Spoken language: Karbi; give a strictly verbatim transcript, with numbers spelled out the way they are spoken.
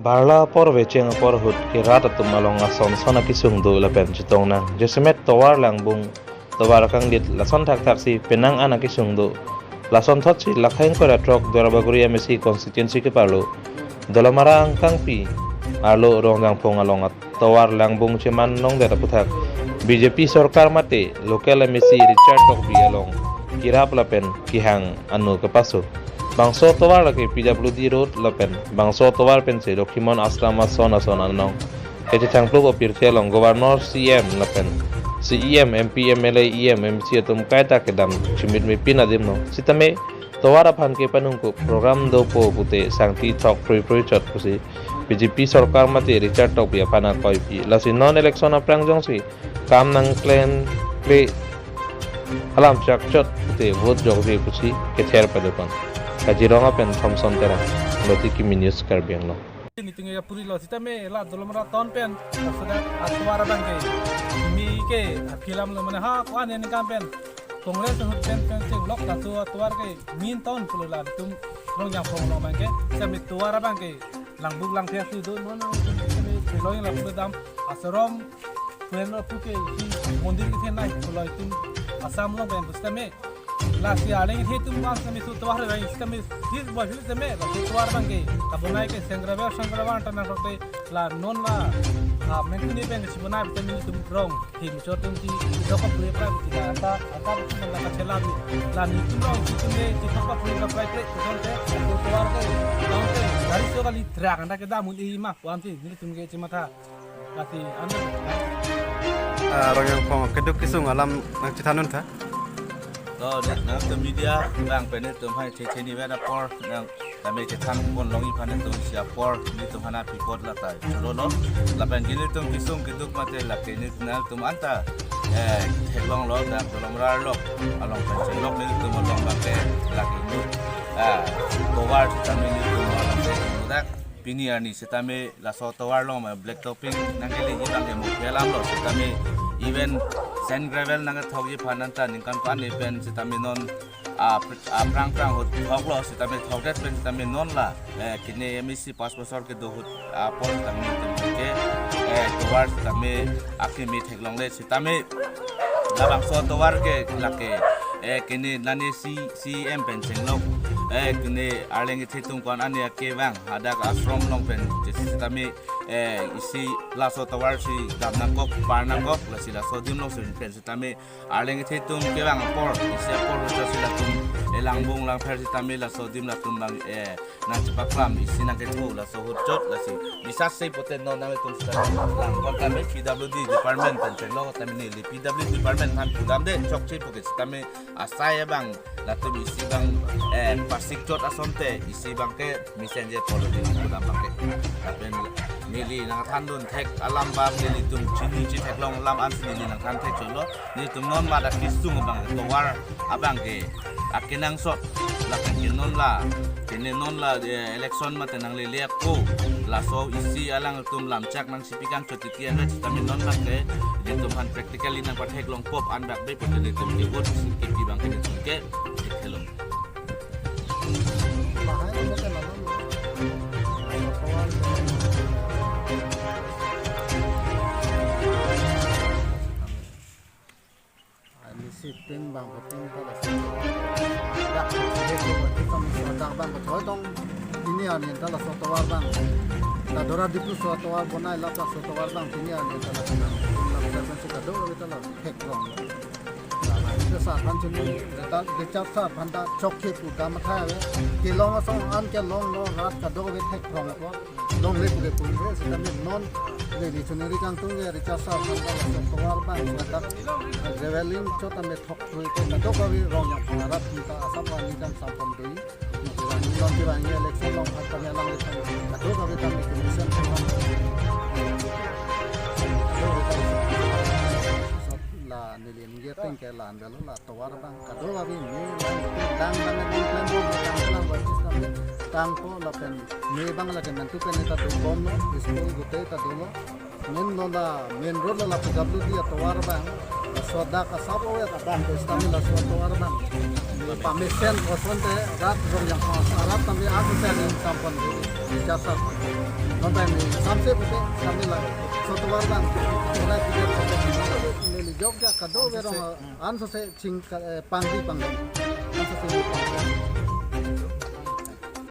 Barla apor vecheng apor ahut ke rat atum along ason son akesung do lapen chetong nang. Jasemet tovar langbung, tovar kanglit lason thakthak si penang an akesung do. Lason thot si lakhain kora throk Duarbagori M A C constituency keparlo Dolamara angkangpi arlo Rongjangphong along atovar langbung cheman nongdet aputhak B J P sorkar mate local M A C Richard Tokbi along kerap lapen kehang anu kepaso. Bangso tovar lake P W D road lapen bangso tovar pensi Lokhimon Ashram ason ason anong kachethangplup apirthe along Governor, C M lapen C E M, M P, M L A, E M, M C atum kaita kedam chimit mepin adim no. Sitame tovar aphan ke panungkup program dopo pute sangti thok prui prui chot pusi B J P sorkar mate Richard Tokbi aphan akoipi. Lasi non election aphrang jongsi kam nangklem kle alam chak chot pute vote jokje pusi kether padukon. Kaziranga pen Thompson Terang, Lotiki News, Karbi Anglong. Niting ya puri lo sitame la Dolamara town pen, sudah atovar abang ke mi ke aphilam lo mane ha ko-an ningkan pen Congress ahut pen pen chenglok laso atovar ke main town pulo latum Rongjangphong along abang ke, sitame tovar abang ke langbung langpher si do non nang sitame pelong la pura dam asarom pen lo puke hi mondir kethenei pulo itum Assam along pen sitame lasi arleng kethe atum abang sitame su tovar abang sitame his boy his sitame laso tovar abang ke kabonai ke senggraver senggraver tanang rokte la non la, ah, mengkuni pen kachibonai sitame itum rong him chot atum ti dok apre pra ti la ata ata atum la kachela bi la nitum rong itum ne ti dok apre pra pra itum te laso tovar ke tong te gari so kali truck anda kedam un-e ma pu-an ti nitum ke chimatha. Lasi anu. Ah, Rongjangphong keduk kesung alam nangchethan un tha. To, nangtum media abang pen netum hai che che ni vet apor nang kami chethan pon longji aphan netum isi apor netum hana pipot latai. Cholo lo, lapen ke netum kesung keduk mate lake netum anta, eh, theklong lo dak Dolamara lok along pen chenglok netum along bake lake nu. Ah, tovar sitame netum along pen mudak pini arni sitame laso tovar along ma black topping nangkeleji abang ke mukhe alam lo sitame even sand gravel nangkethokji aphan anta ningkan ko-an pen sitame non, ah, pr-, ah, prang prang ahut thok lo sitame thokdet pen sitame non la, eh, kene M A C pas bosor kedo ahut, ah, apor sitame ke, eh, tovar sitame akimi theklongle sitame labangso tovar ke lake, eh, kene nane C, C M pen chenglok, eh, kene arleng kethe atum ko-an ane akevang hadak ashram along pen sitame, eh, isi laso tovar si dam nangkok par nangkok lasi laso adim along si pen sitame arleng kethe atum kevang apor isi apor hochot si latum, eh, langbung langpher sitame laso adim latum bang, eh, nangchepaklam isi nangkethu laso hochot lasi bisas sei poten non nangtum sitame lang kon tame P W D department pen chenglok tame neli P W D department aphan pudamde chokche puke sitame asai abang latum isi abang, eh, pasik chot asonte isi abang ke messenger polo di pudam abang ke. Lapen neli nangthandun thek alam abang nelitum chini chetheklong alam ansi neli nangthan thek cholo. Netum non ma dak kesung abang ke tovar abang ke akenangsot lapen ke non la kene non la, eh, election mate nanglele ako laso isi alangtum lamchak nangchipikang chotiti an sitame non la ke netum aphan practically nangpatheklong pop an dak be pute netum ke vote si kepi abang ke netum ke hello. Ani si pin abang ko pin ta laso. Dak ke ko ti kam so dak abang ko thoi tong. Pini arni ta laso tovar abang. Ta Dora Dipu so tovar bonai la ta so tovar abang pini arni ta laso. La ta pensi ta do ta la thek rong. Ita sa aphan chini ta Richard sa aphan ta chokche pu ta matha ave. Kelong asong an kelong lo rat kadokave thek rong ko. Longle puke pun ke sitame non neli chunuri kangtung ke Richard sa aphan ta laso tovar abang ladak graveling chot tame thok thrui ke kadokave Rongjangphong arat kita asap wani kan sampon dui. Nasi wani non ti wani election along hat kami alang lekan kadokave kami commission program. La neli nge teng ke lan belo la tovar abang kadokave me lang dang dang dang klem bo dang dang ba system tangpo lapen me abang lake mentu pen ta do bom lo, school gute ta dolo. Main lo la, main road lo la P W D atovar abang. Laso dak asap ove abang ke sitame laso atovar abang. Me pamesen kosonte rat Rongjangphong arat tame aku sa ning sampon dulu. Chasar. Nonta ni samse pute kami la sotovar dan. Nonta kita neli jok ja kado verong ansose ching ka, eh, pangdi pangdi. Ansose pangdi.